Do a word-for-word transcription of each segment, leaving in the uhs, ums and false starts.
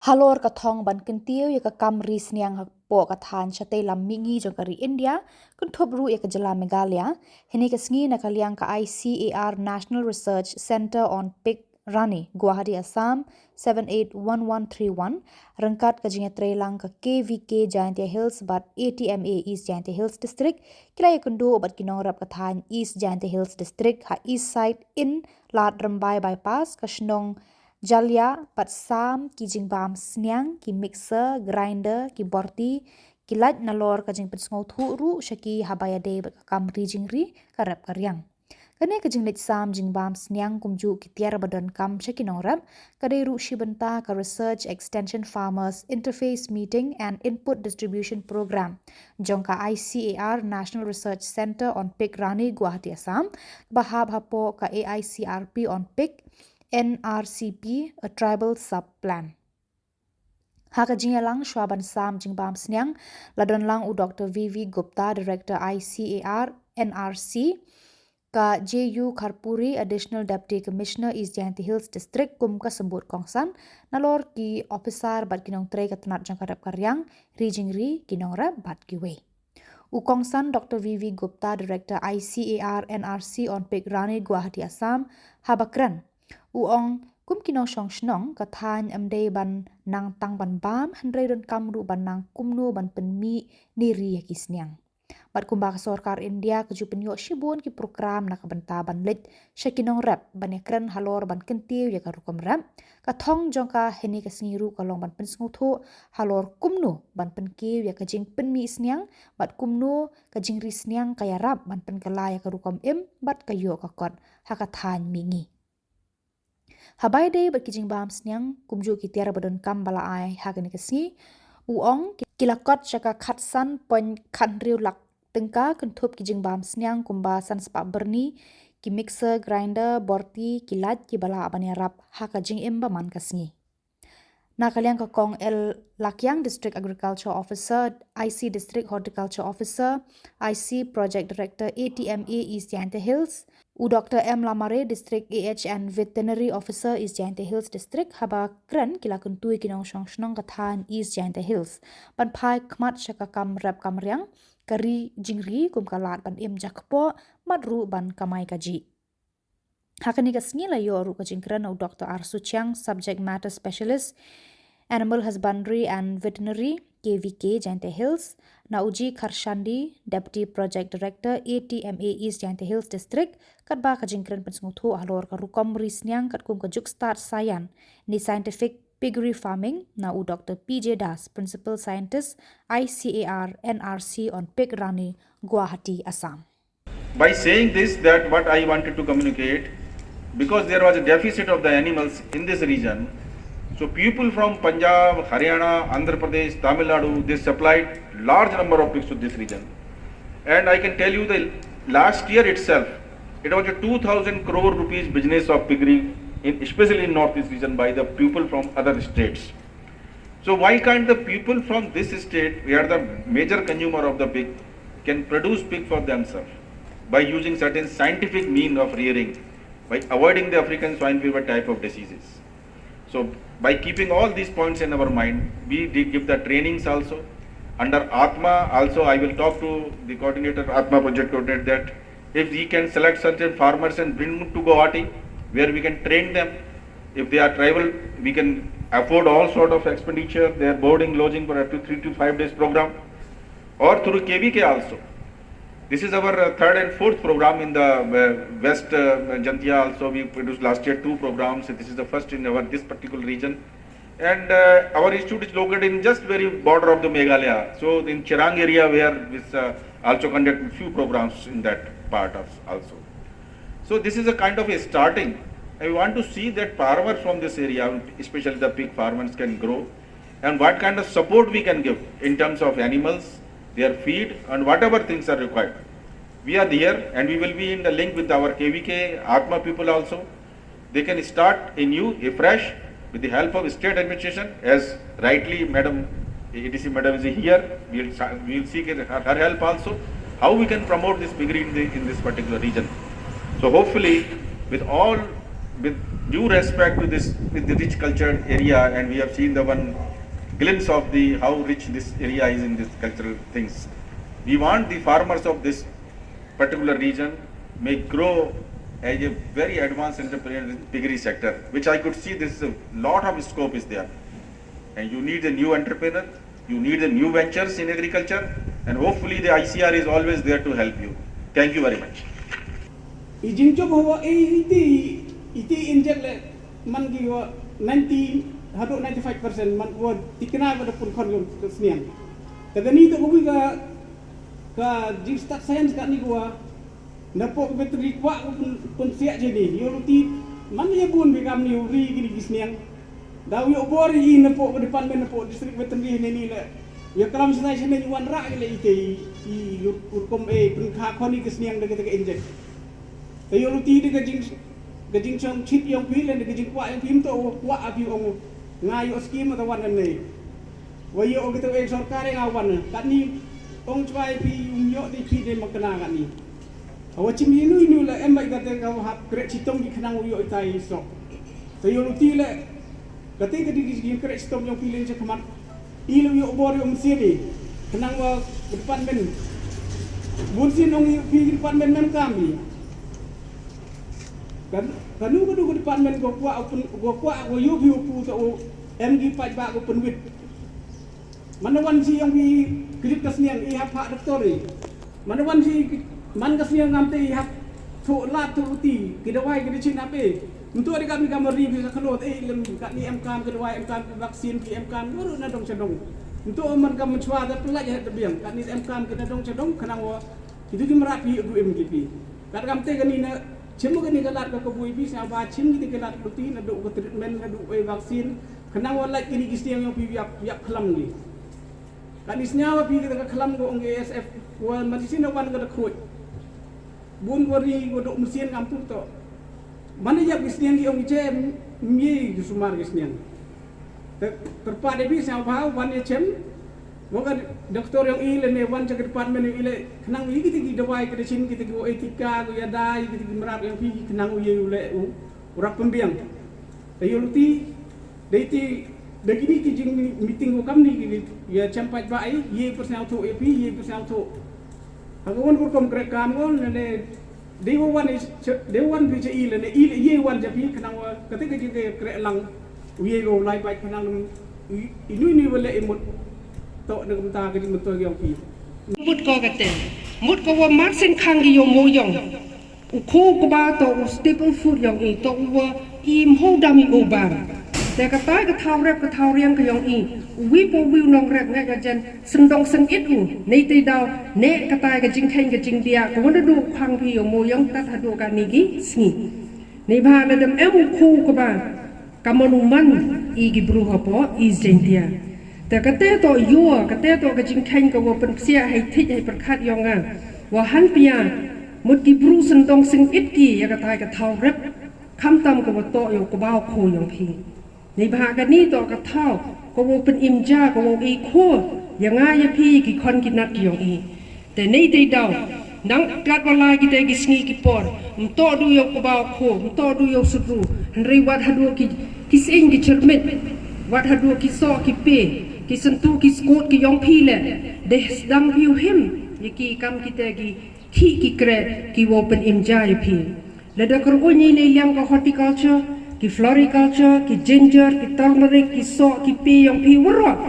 Halor ka thong ban kyntiew ïa ka kam ri sniang hapoh ka thaiñ shatei lam mihngi jong ka ri India, kynthup ruh ïa ka jylla Meghalaya, hynne ka sngi na ka liang ka I C A R National Research Centre on Pig Rani, Guwahati, Assam, seven eight one one three one, ryngkat ka jingïatreilang ka K V K Jaintia Hills bad A T M A East Jaintia Hills District, ki la ïakynduh bad ki nongrep ka thaiñ East Jaintia Hills District ha East Side Inn, Lad Rymbai Bypass, ka shnong Jalia, bad sam ki jingbam sniang, ki mixer, grinder, ki borti, ki light nalor ka jingpynsngewthuh ruh sha ki haba ïadei bad ka kam ri jingri, ka rep ka riang. Kane ka jingleit sam jingbam sniang kumjuh ki tiar ba donkam sha ki nongrep, ka dei ruh shi bynta ka Research Extension Farmers Interface Meeting and Input Distribution Program jong ka I C A R National Research Centre on Pig Rani, Guwahati, Assam, ba hap hapoh ka A I C R P on Pig, N R C P, a tribal sub-plan. Ha ka jingïalang shwa ban sam jingbam sniang, la don lang u Doctor V V Gupta, Director I C A R N R C, ka J U Kharpuri, Additional Deputy Commissioner East Jaintia Hills District, kum ka symbud kongsan, nalor ki ophisar bad ki nongtrei ka tnat jong ka rep ka riang, ri jingri, ki nongrep bad kiwei. U kongsan Doctor V V Gupta, Director I C A R N R C on Pig Rani, Guwahati, Assam, haba kren, u ong, kum ki nongshong shnong, ka thaiñ ym dei ban nang tang ban bam, hynrei donkam ruh ban nang kumno ban pynmih ne ri ïa ki sniang. Bad kumba ka sorkar India ka ju pynïoh shibun ki program na ka bynta ban leit sha ki nongrep ban ïakren halor ban kyntiew ïa ka rukom rep, ka thong jong ka hynne ka sngi ruh ka long ban pynsngewthuh halor kumno ban pynkiew ïa ka jingpynmih sniang bad kumno ka jingri sniang ka ïarap ban pynkylla ïa ka rukom im bad ka ïoh ka kot ha ka thaiñ mihngi. Haba ïadei bad ki jingbam sniang kumjuh ki tiar ba donkam ba la ai ha kane ka sngi, u ong, ki la kot sha ka khatsan point khathynriew lak tyngka kynthup ki jingbam sniang kumba san spah byrni, ki mixer, grinder, borti, ki light kiba lah ban ïarap ha ka jingim ba man ka sngi. Na ka liang ka Kong L Lakiang, District Agriculture Officer, I C District Horticulture Officer, I C Project Director A T M A East Jaintia Hills, u Doctor M Lamare, District A H and Veterinary Officer East Jaintia Hills District, haba kren ki la kyntu ïa ki nongshong shnong ka thaiñ East Jaintia Hills ban phai khmat sha ka kam rep kam riang, ka ri jingri kum ka lad ban im jakpoh, bad ruh ban kamai kajih. Ha kane ka sngi la ïoh ruh ka jingkren na u Doctor R Suchiang, Subject Matter Specialist, Animal Husbandry and Veterinary, K V K, Jaintia Hills, na u G Kharshandi, Deputy Project Director, A T M A East Jaintia Hills District, katba ka jingkren pynsngewthuh halor ka rukom ri sniang katkum ka juk stad saian ne scientific piggery farming, na u Doctor P J Das, Principal Scientist, I C A R N R C on Pig Rani, Guwahati, Assam. By saying this, that what I wanted to communicate, because there was a deficit of the animals in this region, so people from Punjab, Haryana, Andhra Pradesh, Tamil Nadu, they supplied large number of pigs to this region. And I can tell you the last year itself, it was a two thousand crore rupees business of piggery, in, especially in Northeast region, by the people from other states. So why can't the people from this state, where the major consumer of the pig, can produce pig for themselves by using certain scientific mean of rearing, by avoiding the African swine fever type of diseases? So by keeping all these points in our mind, we did give the trainings also. Under Atma also, I will talk to the coordinator, Atma project coordinator, that if we can select certain farmers and bring them to Guwahati, where we can train them. If they are tribal, we can afford all sort of expenditure, their boarding, lodging for up to three to five days program, or through K V K also. This is our uh, third and fourth program in the uh, West uh, Jaintia also. We produced last year two programs. This is the first in our this particular region. And uh, our institute is located in just very border of the Meghalaya. So in Chirang area where this uh, also conduct few programs in that part of also. So this is a kind of a starting. And we want to see that farmers from this area, especially the pig farmers, can grow and what kind of support we can give in terms of animals, their feed and whatever things are required. We are here and we will be in the link with our K V K, Atma people also. They can start anew, afresh, with the help of state administration, as rightly Madam A D C Madam is here. We'll, we'll seek her, her help also. How we can promote this piggery in, the, in this particular region. So hopefully, with all, with due respect to this, with the rich cultured area, and we have seen the one glimpse of the how rich this area is in this cultural things. We want the farmers of this particular region may grow as a very advanced entrepreneur in piggery sector, which I could see this is a lot of scope is there. And you need a new entrepreneur, you need a new ventures in agriculture, and hopefully the I C R is always there to help you. Thank you very much. I jingjop hawa e iti iti injek le man ki wa ninety haduh ninety-five percent man wa tikna wa da pun khon yon sniang. Taga ni to kuwi ka ka jing start science ka ni wa na pok veterinary kwa pun pun siak je ni yo luti man ye bun bi kam ni uri ki ni sniang. Daw yo bor yi na pok department na pok district veterinary ne ni le. Yo kalam sinai sinai wan ra ki le ite i yo urkom e pun kha khon ni ki sniang da kita ka injek. Te yo luti de ka jing ka jing chong chit yong phi le de ka jing kwa yong phi mto kwa a phi ong nga yo scheme ta wan ne. Wa yo kita e sorkar nga wan kat ni ong chwa e phi um yo de phi de makna kat ni. Awa chim inu inu le em bai kate ka hap kre chitom ki khnang yo itai sok. Te yo luti le kate ka di ki kre chitom yong phi le che khmat. I lo yo bor yo msiani. Khnang wa department. Bun sin ong yo phi department mem kam ni. Kan kanu kanu department go kwa open go kwa go yo phi pu to em gi paj ba go penwit. Mana wan si yong phi krit ka sniang i hap ha doktor i. Mana wan si man ka sniang ngam te i hap thu lat thu uti ki dawai ki dichin ape. Mtu ada kami kamar ri bisa keluar eh lem kat ni em kam ke dawai em kam ke vaksin ke em kam guru na dong chadong. Mtu man kam chwa da pelaj ya da biang kat ni em kam ke na dong chadong kenang wa itu ki merat pi du em ki pi. Kat kam te kani na chim kani ka lat ka kabui pi sa ba chim ki te ka lat uti na du ka treatment na du eh vaksin kenang wa laj kini ki sniang yong pi biak biak kelam ni. Kani sniang wa pi kita ka kelam ko ong A S F wa mati sini wan ka da khuid. Bun ko ri ko dok mesin ngam tu to. Mana ya ki sniang ki ong je mi ki sumar ki sniang. Terpade bi sa ba wan ye chem. Wa ka doktor yong i le ne wan cha department yong i le kenang i kita ki dawai kita chin kita ki etika ko ya dai kita ki merat yong pi kenang u ye u le u rap pembiang. Te yo luti dei ti da kini ki jing meeting ko kam ni ki ya chem paj ba ai ye personal tho ye pi ye personal tho. Haka wan ko kom kre kam ko ne Dei wa wan dei wan pi cha i le ne i le ye wan ja pi khnang wa kate ka jing ke kre lang u ye go lai pai khnang inu inu wa le imut to ne kumta ka jing to yong pi. Mut ko kate mut ko wa mar sing khang ki yo mo yong u khu ko ba to u staple food yong i to u wa i mho dam i u bar. Te ka tai ka thau rep ka thau riang ka yong i u wi po wi u nong rep ngai ka jen Sendong sengit u nei te daw ne katai ka jingkheng ka jingdia ka wanda du khang phi yo mo yong tat hadu ka ni ki sngi. Nei bha na dem em u khu ka ba ka mon u man i ki bru hapo i jengtia. Te kate to yo kate to ka jingkheng ka wa pen psia hai thik hai perkhat yong nga wa han pia mut ki bru sendong sengit ki ya katai ka thau rep kham tam ka wa to yo ka ba u khu yong phi. Nei bha ka ni to ka thau ka wo pen im ja ka wo i kho ya nga ya phi ki khon ki nat yong i. Te nei te daw nang kat wa lai ki te ki sngi ki por mto du yo ka ba kho mto du yo sutru. Hynrei wat hadu ki ki sing ki chermit wat hadu ki so ki pe ki sentu ki skut ki yong phi le de sdang phi u him ya ki kam ki te ki ki ki kre ki wo pen im ja ya phi. Lada kyrkhu ngi nei liang ka horticulture, ki floriculture, ki ginger, ki turmeric, ki so ki pi yong phi warok.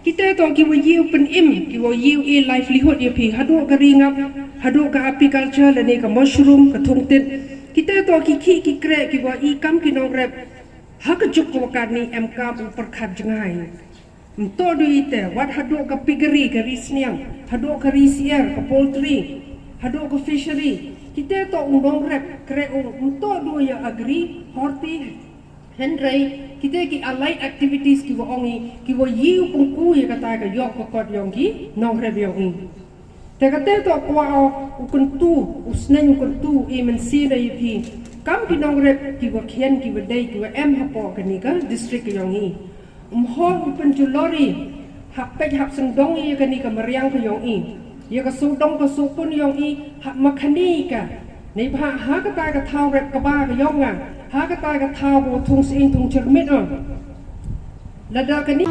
Kita to ki wa yiu pen im ki wa yiu i livelihood ya phi hadu ka ringap hadu ka apiculture lane ka mushroom ka thungtit. Kita to ki ki ki kre ki wa i kam ki nong rep. Ha ka juk ka wakat ni em kam u perkhat jngai. Mto du ite wat hadu ka piggery ka ri sniang hadu ka ri sier ka poultry hadu ka fishery. Kita to u nong rep kre u mto du ya agri horti. Hynrei kita ki allied activities ki wa ong i ki wa yi u pengku ya kata ka yok ka kot yong ki nong rep yong i. Te kate to kwah u kyntu u sneng u kyntu i mynsiem da i phi kam ki nong rep ki wa khian ki wa dei ki wa em hapoh kani ka district yong i. Mho u pynjulor i hap peit hap sengdong i ya kani ka mariang ka yong i ya ka sudong ka sukun yong i hap makhani ka Neibhah ha katai ka thaw rep kaba ka ïong nga, ha katai ka thaw ba thung sying thung chyrmit ong. Lada kani